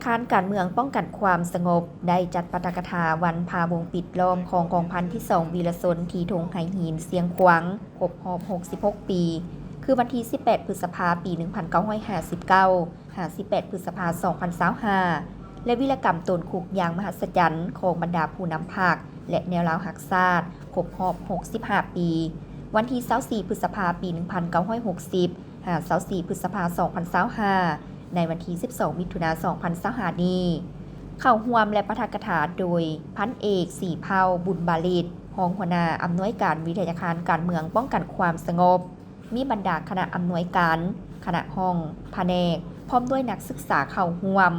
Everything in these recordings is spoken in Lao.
ຄານການເມືອງປ້ອງກັນຄວາມສະຫງົບ ໄດ້ຈັດປາຖະກະຖາວັນພະວົງປິດລ້ອມຂອງກອງພັນທີສອງ ວີລະຊົນ ທີ່ທົ່ງໄຫຫີນ ຊຽງຂວາງ ຄົບຮອບຫົກສິບຫົກປີ ຄືວັນທີສິບແປດ ພຶດສະພາ ປີໜຶ່ງພັນເກົ້າຮ້ອຍຫ້າສິບເກົ້າ ຫາສິບແປດ ພຶດສະພາ ສອງພັນຊາວຫ້າ ແລະ ວິລະກຳໂຕນຄຸກຢ່າງມະຫັດສະຈັນຂອງບັນດາຜູ້ນຳພັກ ແລະ ແນວລາວຮັກຊາດ ຄົບຮອບຫົກສິບຫ້າປີ ວັນທີຊາວສີ່ ພຶດສະພາ ປີໜຶ່ງພັນເກົ້າຮ້ອຍຫົກສິບ ຫາຊາວສີ່ ພຶດສະພາ ສອງພັນຊາວຫ້າ ໃນວັນທີສິບສອງ ມິຖຸນາ ສອງພັນຊາວຫ້ານີ້ ເຂົ້າຮ່ວມ ແລະ ປາຖະກະຖາໂດຍ ພັນເອກ ສີເພົາ ບຸນບາລິດ ຮອງຫົວໜ້າອຳນວຍການວິທະຍາຄານການເມືອງປ້ອງກັນຄວາມສະຫງົບ, ມີບັນດາຄະນະອຳນວຍການ, ຄະນະຫ້ອງ, ພະແນກ ພ້ອມດ້ວຍນັກສຶກສາເຂົ້າຮ່ວມ.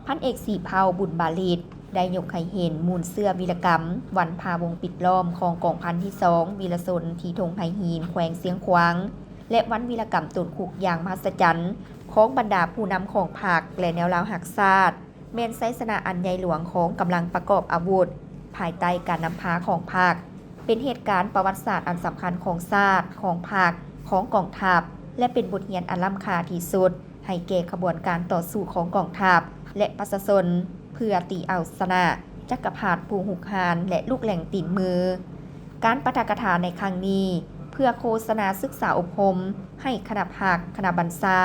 ພັນເອກ ສີເພົາ ບຸນບາລິດ ໄດ້ຍົກໃຫ້ເຫັນມູນເຊື້ອວິລະກຳວັນພະວົງປິດລ້ອມຂອງກອງພັນທີສອງ ວີລະຊົນ ທີ່ທົ່ງໄຫຫີນ ແຂວງຊຽງຂວາງ ແລະ ວັນວິລະກຳໂຕນຄຸກຢ່າງມະຫັດສະຈັນຂອງບັນດາຜູ້ນຳຂອງພັກ ແລະ ແນວລາວຮັກຊາດ ແມ່ນໄຊຊະນະອັນໃຫຍ່ຫຼວງຂອງກຳລັງປະກອບອາວຸດ ພາຍໃຕ້ການນຳພາຂອງພັກ, ເປັນເຫດການປະຫວັດສາດອັນສຳຄັນຂອງຊາດ, ຂອງພັກ, ຂອງກອງທັບ ແລະ ເປັນບົດຮຽນອັນລ້ຳຄ່າທີ່ສຸດ ໃຫ້ແກ່ຂະບວນການຕໍ່ສູ້ຂອງກອງທັບ ແລະ ປະຊາຊົນ ເພື່ອຕີເອົາຊະນະຈັກກະພັດຜູ້ຮຸກຮານ ແລະ ລູກແຫຼງຕີນມື. ການປາຖະກະຖາໃນຄັ້ງນີ້ ເພື່ອໂຄສະນາສຶກສາອົບຮົມໃຫ້ຄະນະພັກ, ຄະນະບັນຊາ,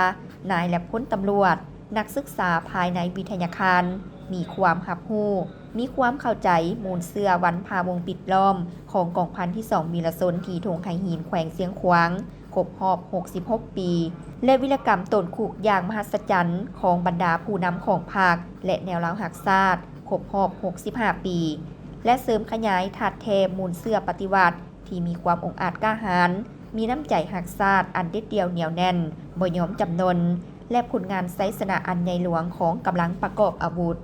ນາຍ ແລະ ພົນຕຳຫຼວດ, ນັກສຶກສາພາຍໃນວິທະຍາຄານ ມີຄວາມຮັບຮູ້, ມີຄວາມເຂົ້າໃຈມູນເຊື້ອວັນພະວົງປິດລ້ອມຂອງກອງພັນທີສອງ ວີລະຊົນ ທີ່ທົ່ງໄຫຫີນ ແຂວງຊຽງຂວາງ ຄົບຮອບຫົກສິບຫົກປີ ແລະ ວິລະກຳໂຕນຄຸກຢ່າງມະຫັດສະຈັນຂອງບັນດາຜູ້ນຳຂອງພັກ ແລະ ແນວລາວຮັກຊາດ ຄົບຮອບຫົກສິບຫ້າປີ ແລະ ເສີມຂະຫຍາຍທາດແທ້ມູນເຊື້ອປະຕິວັດ ທີ່ມີຄວາມອົງອາດກ້າຫານ, ມີນ້ຳໃຈຮັກຊາດອັນເດັດດ່ຽວໜຽວແໜ້ນ, ບໍ່ຍອມຈຳນົນ ແລະ ຜົນງານໄຊຊະນະອັນໃຫຍ່ຫຼວງຂອງກຳລັງປະກອບອາວຸດ.